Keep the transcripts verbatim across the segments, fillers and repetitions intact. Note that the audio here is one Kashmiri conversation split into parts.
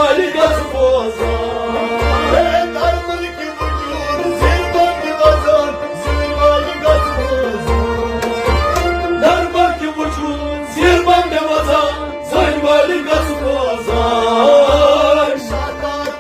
والہِ گژھ بوزان۔ ہے دربل کہِ وجود زیر بند وزان، زیر والہِ گژھ بوزان۔ دربل کہِ وجود زیر بند وزان، زیر والہِ گژھ بوزان۔ شادار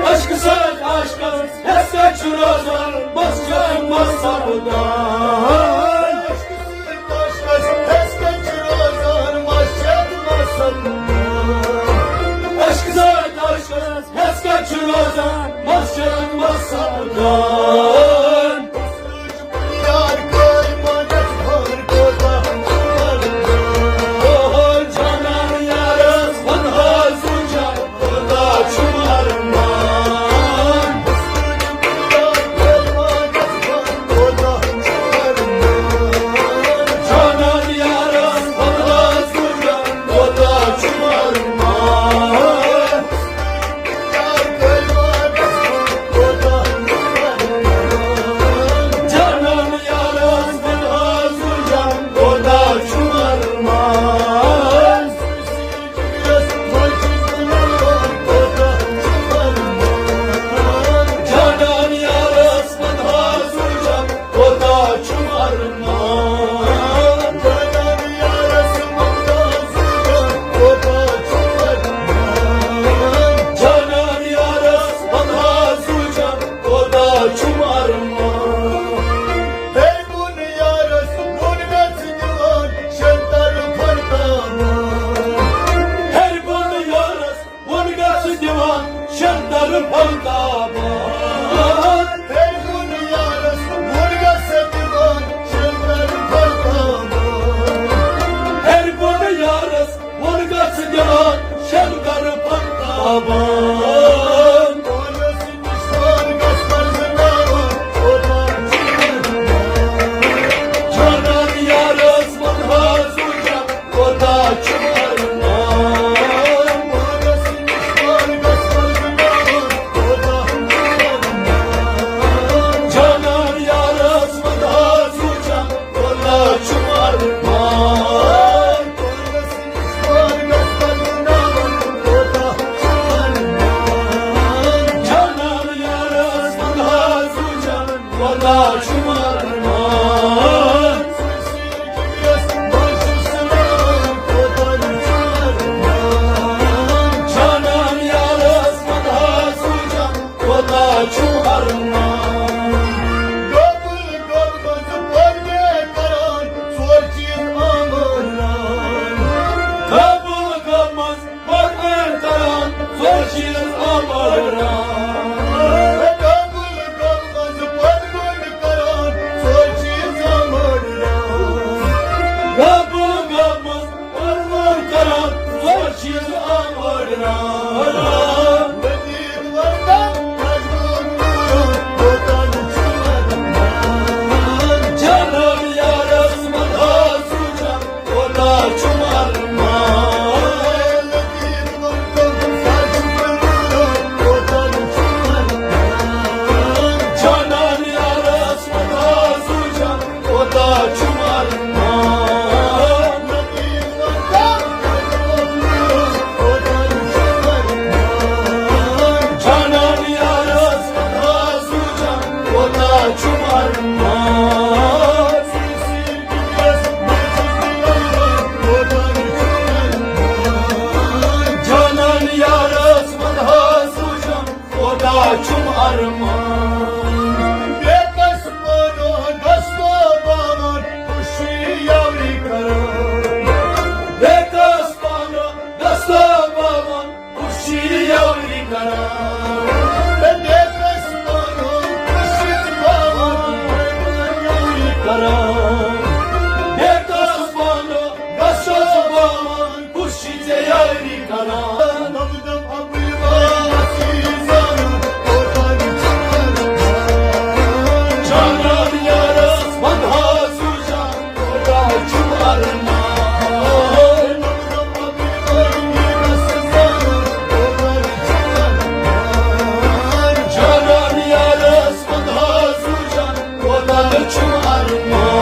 عشقہٕ سۭتۍ عاشقس ہٮ۪س کتہِ چھُ روزان، مسجد منٛز سپدان۔ عشقہٕ سۭتۍ عاشقس ہٮ۪س کتہِ چھُ روزان، مسجد منٛز سپدان۔ عشقہٕ سۭتۍ عاشقس ہٮ۪س کتہِ چھُ روزان، مسجد منٛز سپدان۔ بیکس پانو گژھو باوان خوشی یوری کران۔ بیکس پانو گژھو باوان خوشی یوری کران۔ بیکس پانو خوشی باوان یوری کران۔ بیکس پانو گژھو باوان خوشی ژےٚ یوری کران۔ دم دم ابوی واسی زانو کوتاہ چھُ ارمان۔ جانان یارس ونہا سوٗجان کوتاہ چھُ ارمان۔ جانان یارس ونہا سوٗجان کوتاہ چھُ ارمان۔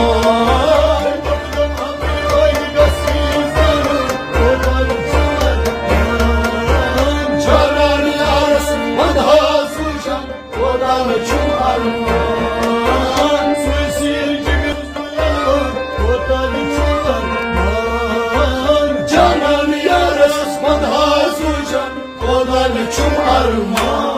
جانان یارس ونہا سوٗجان کوتاہ چھُ ارمان۔ سُے سیٖر جِگرس دُلہٕ کوتاہ چھُ ارمان۔ جانان یارس ونہا سوٗجان کوتاہ چھُ ارمان۔